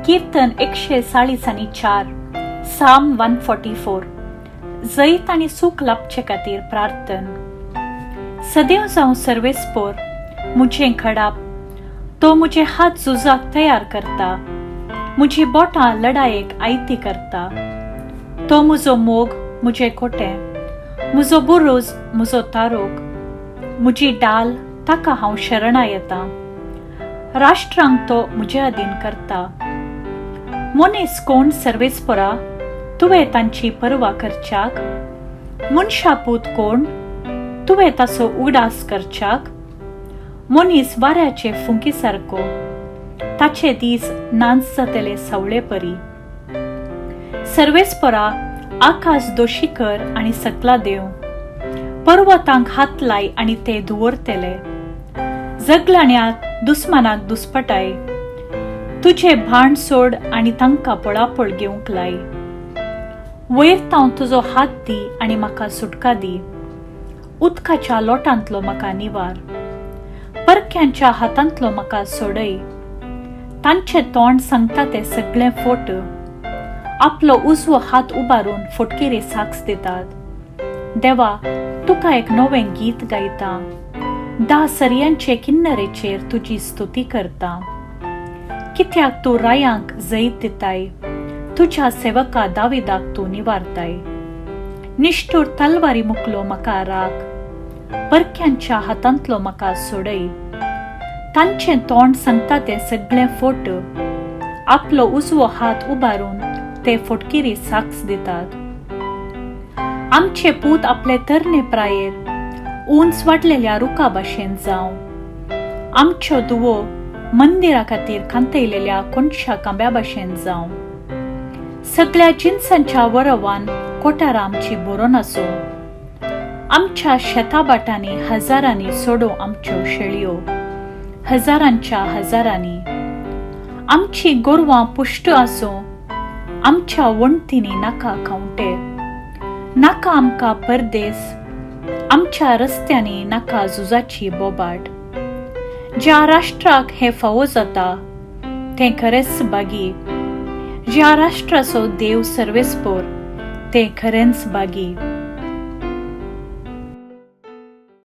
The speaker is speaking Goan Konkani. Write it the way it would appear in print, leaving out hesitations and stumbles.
किर्तन एकशे चाळीस आनी चार, साम 144. जैत आनी सूख लाबचे खातीर प्रार्थन. सदैव जावं सर्वेस्पोर मुजें खडाप, तो मुजे हात झुजाक तयार करता, मुजी बोटां लडायेक आयती करता. तो मुजो मोग मुजे कोटें, मुजो बुरूज मुजो तारोक, मुजी डाल ताका हांव शरणा येता. राष्ट्रांक तो मुजे अधीन करता. मनीस कोण सर्वेस्पोरा, तुवें तांची पर्वा करच्याक? मनशा पूत कोण, तुवें ताचो उगडास करच्याक? मनीस वाऱ्याचे फुंकी सारको, ताचे दीस नाच जातले सवळे परी. सर्वेस्पोरा, आकाश दोशी कर आनी सकला देव, पर्वतांक हात लाय आनी ते धुवरतले. जगलाण्याक दुस्मानाक दुस्पटाय, तुजे भाण सोड आनी तांकां पळापळ घेवंक लाय. वयर तांव तुजो हात दी आनी म्हाका सुटका दी, उदकाच्या लोटांतलो म्हाका निवार. परक्यांच्या हातांतलो म्हाका सोडय, तांचें तोंड सांगता तें सगळें फोट, आपलो उजवो हात उबारून फटकिरी साक्ष दितात. देवा, तुका एक नवें गीत गायता, 10 सरयांचे किन्नरेचेर तुजी स्तुती करता. कित्याक तूं रायांक जैत दिताय, तुज्या सेवका दाविदाक तूं निवारताय. निश्ठूर तलवारी मुकलो म्हाका राख, परक्यांच्या हातांतलो म्हाका सोडय. तांचें तोंड सांगता तें सगळें फोट, आपलो उजवो हात उबारून ते फटकिरी साक्ष दितात. आमचे पूत आपले तरणे प्रायेर उंच वाडलेल्या रुखा भाशेन जावं, आमच्यो धुवो मंदिरा खातीर कांतयलेल्या कोनशा खांब्या भाशेन जावं. सगळ्या जिनसांच्या वरवान कोठारां आमची भरोन आसूं, आमच्या शेताभाटांनी हजारांनी सोडो आमच्यो शेळयो, हजारांच्या हजारांनी. आमची गोरवां पुश्ट आसूं, आमच्या वणटींनी नाका खावंटे. नाका आमकां परदेस, आमच्या रस्त्यांनी नाका झुजाची बोबाट. ज्या राष्ट्राक हें फावो जाता तें खरेंच बागी, ज्या राष्ट्राचो देव सर्वेस्पोर तें खरेंच बागी.